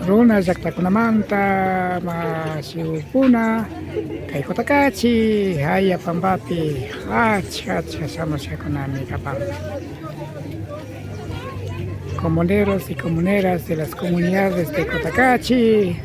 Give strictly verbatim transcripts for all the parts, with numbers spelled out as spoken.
Runa llaktakunamanta mashikuna, kay Cotacachi, Ayapambapi, achka, achka shamushkakunami kapan. Comuneros y comuneras de las comunidades de Cotacachi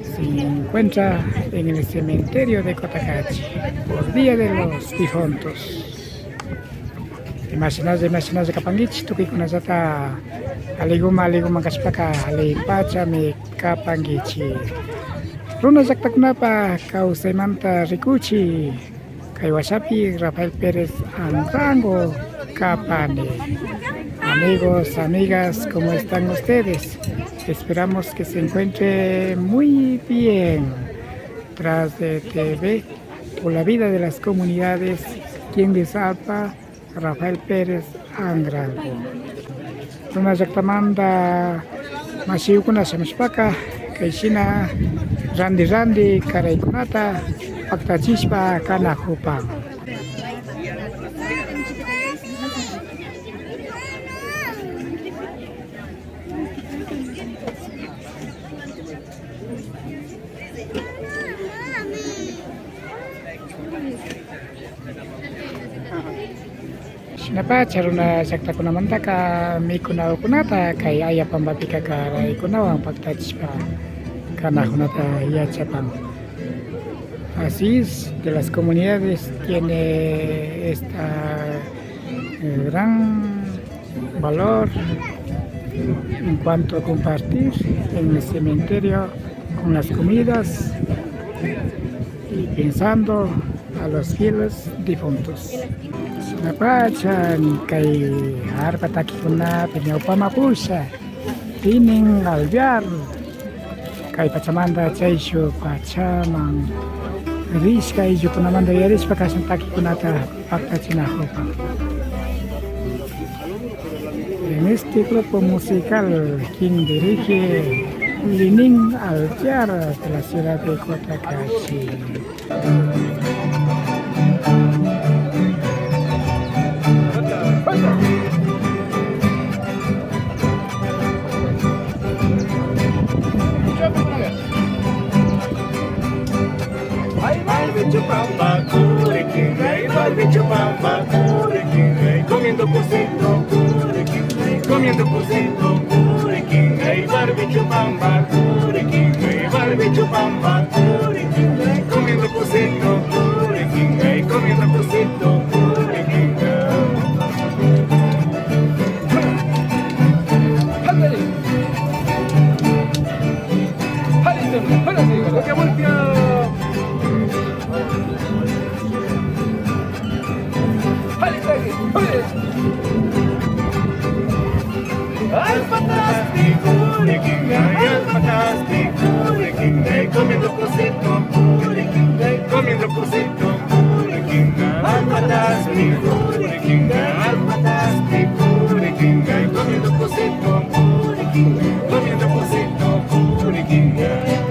se encuentra en el cementerio de Cotacachi por Día de los Difuntos. Imashinalla, imashinalla kapankichik, tukuykunallata alliguman, alliguman kashpaka, allipachami kapankichik. Runa llaktakunapa kawsaymanta rikuchik. Kay washapi Rafael Pérez Anrango kapani. Amigos, amigas, ¿cómo están ustedes? Esperamos que se encuentre muy bien. Tras de T V, por la vida de las comunidades, quien les habla, Rafael Pérez Anrango. Runa llaktamanta mashikuna shamushpaka, kayshina randi randi karaykunata paktachishpa kanakupan. Shinapacha runa llaktakunamantaka mikunakunata kay Ayapambapika karaykunawan paktachishpa kanakunata yachapan. Así es, de las comunidades tiene esta, eh, gran valor en cuanto a compartir en el cementerio con las comidas y pensando a los fieles difuntos. Shinapacha kay arpa takikunapi ñawpama pusha, Tinin Alvear, kay pachamanta chayshuk pachaman rishka ayllukunamanta yuyarishpa kashna takikunata paktachinakupan. En este grupo musical quien dirige Lenin Alvear de la ciudad de Cotacachi. Ay, barbichupamba, kurikin, ay, barbichupamba, kurikin, ay, comiendo cosito, kurikin, ay, comiendo cosito, kurikin, ay, barbichupamba, kurikin, ay, barbichupamba, kurikin, ay, comiendo cosito, kurikin, ay, comiendo cosito, kurikin, ay. Allpataspi purikinay, allpataspi purikinay, comiendo cosito, purikinay, comiendo cosito, purikinay, allpataspi purikinay, allpataspi purikinay, comiendo cosito, purikinay, comiendo cosito, purikinay.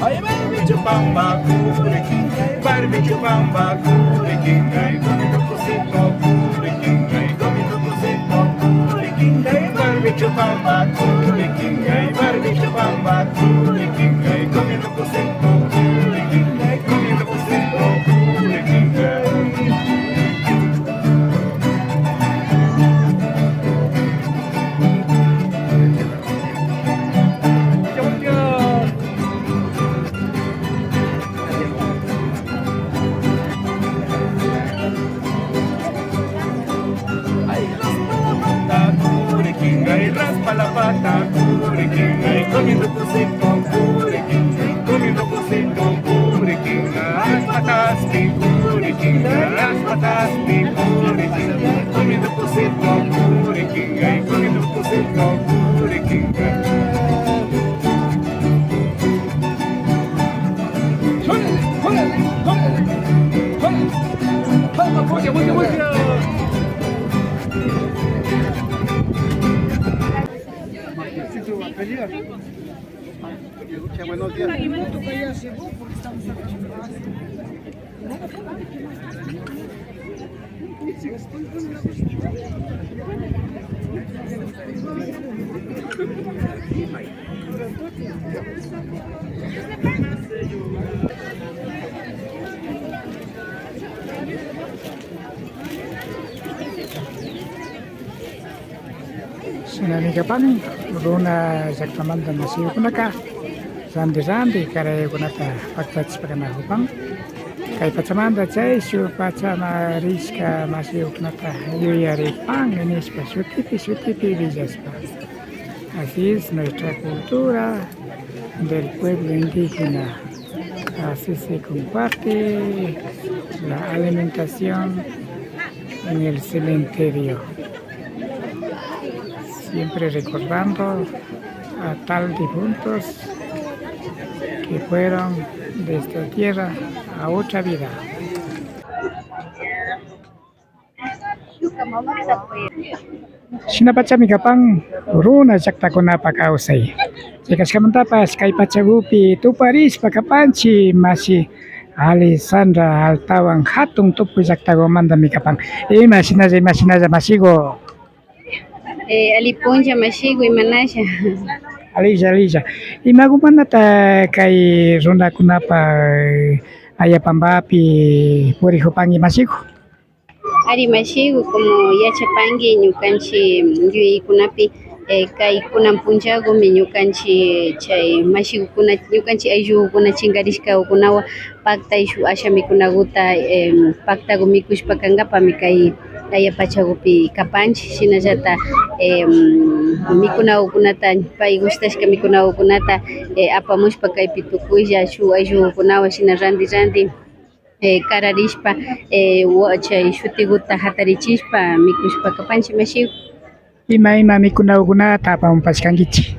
Ay, barbichupamba, kurikinay, barbichupamba, kurikinay, comiendo cosito, kurikinay, comiendo cosito, kurikinay, barbichupamba, kurikinay, barbichupamba, kurikinay, comiendo cosito, kurikinay, comiendo cosito, kurikinay. Ay, raspa la pata, kurikinay, raspa la pata, kurikinay, comiendo cosito, kurikinay, comiendo cosito, kurikinay, allpataspi, kurikinay, allpataspi, kurikinay, comiendo cosito, kurikinay, comiendo cosito, kurikinay. Órale, órale, órale, órale. Palma, bulla, bulla, bulla. Shinami kapan, runa llaktamanta mashiyukunaka randi randi karayukunata paktachishpa kanakupan. Kay pachamanta chayshuk pachaman rishka mashiyukunata yuyaripan nishpa shutipi shutipi willashpa. Así es nuestra cultura del pueblo indígena. Así se comparte la alimentación en el cementerio. Siempre recordando a tal difuntos que fueron de esta tierra a otra vida. Shinapachami kapan runa llaktakunapa kawsay. Chay kashkamantapash kay pachakupi tuparishpa kapanchik mashi Alexandra Altawan hatun tukuy llaktakumantami kapan. Ima shinalla, ima shinalla mashiku. Eh, alli puncha mashiku, imanalla. Alilla, alilla. Imakumanata kay runakunapa, eh, ayapambapi purikupanki mashiku? Ari mashiku, como yachapanki ñukanchik yuyaykunapi, eh, kay kunan punchakumi ñukanchik chay mashikukuna, ñukanchik ayllukuna chinkarishkakunawan paktay shuk asha mikunakuta, em, paktaku mikushpa kankapami kay aya pachakupi kapanchik, shinallata, em, mikunakukunata, pay gushtashka mikunakukunata, eh, apamushpa kaypi tukuylla shuk ayllukunawan shina randi randi, eh, kararishpa, eh, wa-, chay shutikuta hatarichishpa mikushpa kapanchik mashiku. Ima, ima mikunakukunata apamupashkankichik?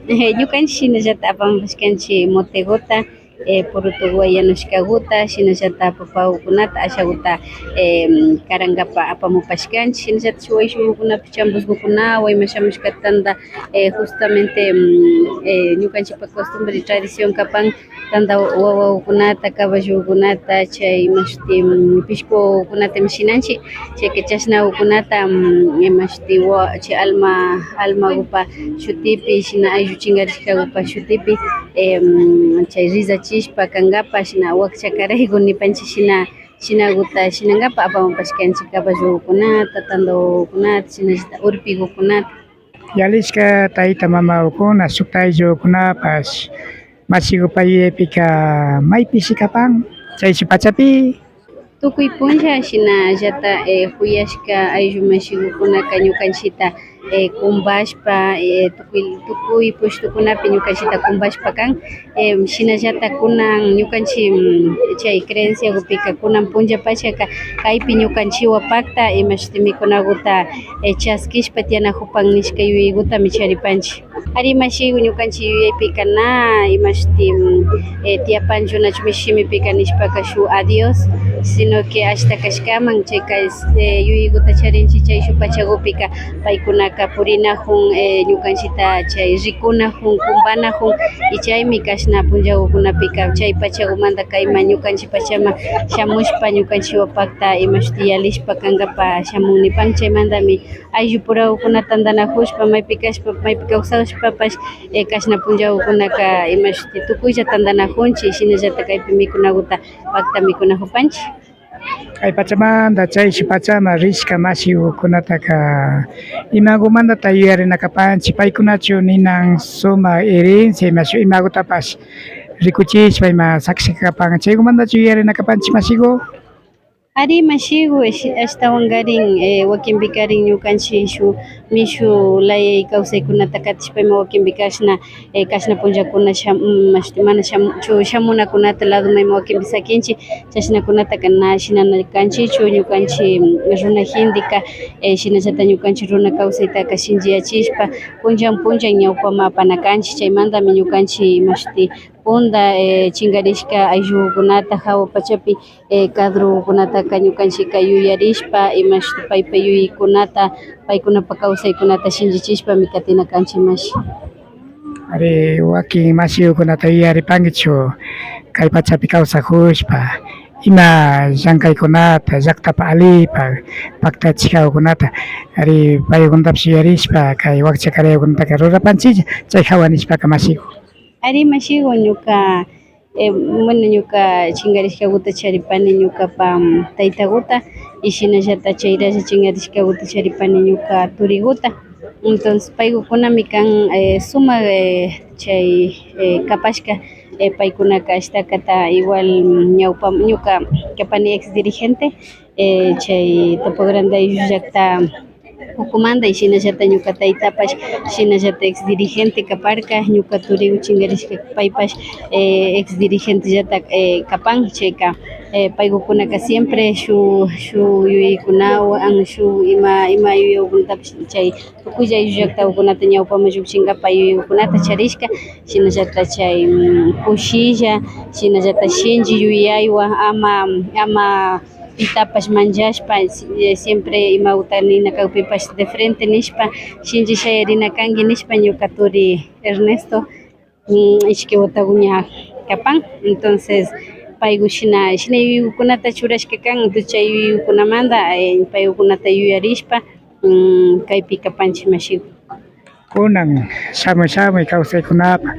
Eh, ñukanchik shinallata apamupashkanchik motekuta, eh, purutukuwan yanushkakuta, shinallata papakukunata, ashakuta, eh, karankapa apamupashkanchik, shinallata shuk ayllukunapi chambuskukunawan ima shamushka tanta, eh, justamente, mm, eh, ñukanchikpa costumbre tradición kapan, tanta wawakukunata, caballokunata, chay imashti, mm, pishkukunatami shinanchik, chayka chashnakukunata, mm, imashti wa-, chay alma, almakupa shutipi, shina ayllu chinkarishkakupa shutipi, em, chay rizachishpa kankapa, shina wakcha karayku nipanchik, shina, shinakuta shinankapa apamupashkanchik caballokunata, tanta wawakunata, shinallata urpikukunata. Yalishka tayta mamakuna, shuk ayllukunapash mashikupa yuyaypika maypishi kapan, chayshuk pachapi. Tukuy punlla shinallata, eh, kuyashka ayllu mashikukunaka ñukanchikta, eh, kumbashpa, eh, tukuy, tukuy pushtukunapi ñukanchikta kumbashpa kan. Em, shinallata kunan ñukanchik, mm, chay creenciakupika kunan punllapachaka kaypi ñukanchikwan pakta imashti mikunakuta, eh, chaskishpa tiyanakupan nishka yuyaykutami charipanchik. Ari mashiku, ñukanchik yuyaypika na imashti, mm, eh, tiyapanchu nachu mishi shimipika nishpaka shuk adiós, sino que ashta kashkaman chayka, eh, yuyaykuta charinchik chay shuk pachakupika. Paykunaka purinakun, eh, ñukanchikta chay rikunakun, kumbanakun, y chaymi kashna punllakukunapika chay pachakumanta kayman ñukanchik pachaman shamushpa ñukanchikwan pakta imashti yalishpa kankapa shamun nipan. Chaymantami ayllupurakukunata tantanakushpa, maypi kashpa, maypi kawsashpapash, eh, kashna punllakukunaka imashti tukuylla tantanakunchik, shinallata kaypi mikunakuta pakta mikunakupanchik. Kay pachamanta chayshuk pachaman rishka mashikukunataka imakumantata yuyarina kapanchik, paykunachu ninan sumak herencia imashu-, imakutapash rikuchishpa ima sakishka kapan, chaykumantachu yuyarina kapanchik mashiku? Ari mashiku, ash-, ashtawankarin, eh, wakinpikarin ñukanchik shuk mishu layay kawsaykunata katishpa ima wakinpi kashna, eh, kashna punllakuna sham-, mm, mashti mana sham-, chu-, shamunakunata ladoman ima wakinpi sakinchik, chashnakunataka na shinana kanchikchu. Ñukanchik, mm, runa gentika, eh, shinallata ñukanchik runa kawsaytaka shinchiyachishpa punllan punllan ñawpaman apana kanchik. Chaymantami ñukanchik mashti punta, eh, chinkarishka ayllukunata hawa pachapi, eh, kadrukunataka ñukanchikka yuyarishpa, imashti paypa yuyaykunata, paykunapa kawsaykunata shinchichishpami katina kanchik mashi. Ari, wakin mashigukunata yuyaripankichu kay pachapi kawsajushpa ima llankaykunata, llaktapa alipak paktachishkakunata, ari, paykunatapish yuyarishpa kay wakcha karaykunataka rurapanchilla chay jawa nishpaka mashigu. Ari mashigu, ñuka, eh, bueno, ñuka chingarishkaguta charipani ñukapa, mm, taytaguta, y shinallata chayralla chingarishkaguta charipani ñuka turiguta. Entonces paygukunami kan, eh, sumak, eh, chay, eh, kapashka, eh, paykunaka ashtakata igual, mm, ñawpa, ñuka kapani ex dirigente, eh, chay Topo Grande ayllu llakta ukumanta, y shinallata ñuka taytapash shinallata ex dirigente kaparka, ñuka turigu chingarishka paypash, eh, ex dirigentellata, eh, kapan. Chayka, eh, paygukunaka siempre shuk, shuk yuyaykunawan, shuk ima, ima yuyaykunatapish chay tukuylla ayllu llaktagukunata ñawpaman llukchinkapa yuyaykunata charishka, shinallata chay, mm, kushilla, shinallata shinchi yuyaywan, ama, ama pitapash manchashpa, eh, siempre imaguta nina kakpipash de frente nishpa, shinchi shayarina kanki nishpa ñuka turi Ernesto, mm, ishki watagu ña kapan. Entonces paygu shina, shina yuyaykunata churashka kan. Entonces chay yuyaykunamanta, eh, paygukunata yuyarishpa, mm, kaypi kapanchik mashigu. Kunan shamuy shamuy kawsaykunapa,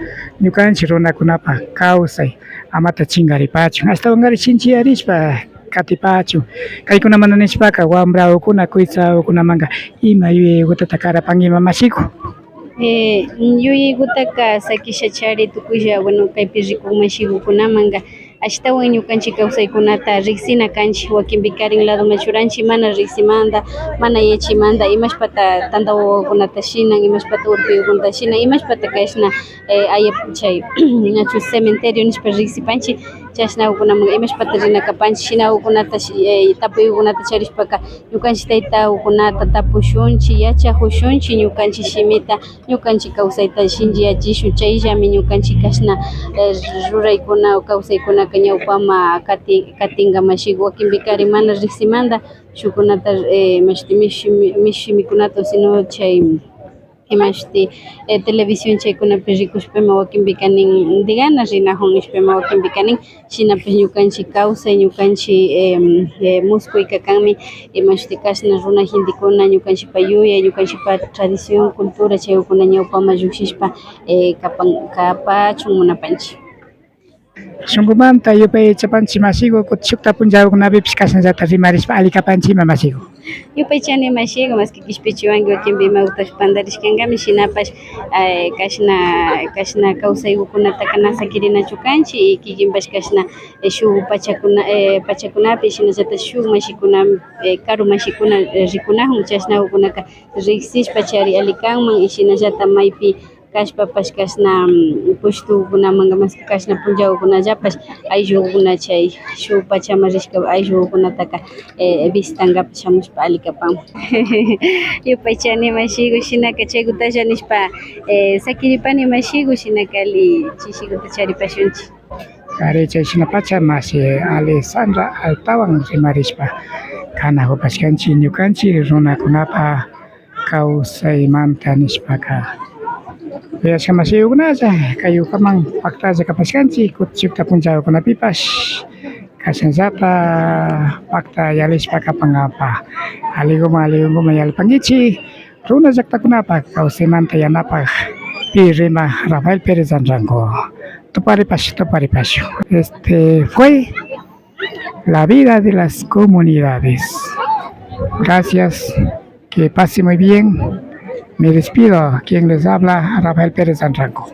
ñukanchik runakunapa kawsay amata chinkaripachun, ashtawankari shinchiyarishpa katipachun. Kaykunamanta nishpaka wambragukuna, kuytsagukunamanka ima yuyaygutata karapankiman mashiku? Eh, yuyaygutaka sakishachari tukuylla, bueno, kaypi rikuk mashigukunamanka ashtawan ñukanchik kawsaykunata riksina kanchik. Wakinpikarin ladoman churanchik mana riksimanta, mana yachaymanta, imashpata tanta wawakunata shinan, imashpata urpiyukunata shinan, imashpata kashna, eh, aya chay nachu cementerio nishpa riksipanchik, chashnagukunaman imashpata rina kapanchik, shinagukunata shi-, eh, tapuygukunata charishpaka ñukanchik taytagukunata tapushunchik, yachajushunchik ñukanchik shimita, ñukanchik kawsayta shinchiyachishun. Chayllami ñukanchik kashna, eh, ruraykuna, kawsaykunaka ñawpaman kati-, katinka mashiku. Wakinpikari mana riksimanta shukkunata, eh, mashti mishi, mishi shimikunata, sino chay, eh, mashti, eh, televisión chaykunapi rikushpami wakinpika nin, de gana rinajun nishpami wakinpika nin. Shinapish ñukanchik kawsay, ñukanchik, em, eh, muskuyka kanmi, imashti kashna runa gentekuna ñukanchikpa yuyay, ñukanchikpa tradición, cultura, chaykuna ñawpaman llukshishpa, eh, kapan-, kapachun munapanchik. Shunkumanta yupaychapanchik mashiku, kutin shukta punllakunapipish kashnallata rimarishpa alli kapanchikman mashiku. Yupaychani mashiku, maski kishpichiwanki wakinpi imagutapish pandarishkankami, shinapash, eh, kashna, kashna kawsaykukunataka na sakirinachu kanchik, y kikinpash kashna, eh, shuk pachakuna, eh, pachakunapi, shinallata shuk mashikuna, eh, karu mashikuna, eh, rikunajun, chashnakukunaka riksishpa chari alli kanman, y shinallata maypi kashpapash kashna, mm, pushtukunamanka maski kashna punllakukunallapash ayllukuna chay shuk pachaman rishka ayllukunataka, eh, visitankapak shamushpa alli kapan. Yupaychani mashiku, shinaka chaykutalla nishpa, eh, sakiripani mashiku, shinaka alli chishikuta charipashunchik. Ari, chayshinapacha mashi Alessandra Altawan rimarishpa kanajupashkanchik ñukanchik runakunapa kawsaymanta nishpaka. Kuyashka mashiyukunalla, kay ukaman paktalla kapashkanchik, kutin shukta punllakunapipash kashnallata pakta yalishpa kapankapa. Alliguman, alliguman yallipankichik, runa llaktakunapa kawsaymanta yanapak pi rimak Rafael Pérez Anrango. Tuparipash, tuparipash. Este fue la vida de las comunidades. Gracias, que pase muy bien. Me despido, quien les habla, Rafael Pérez Anrango.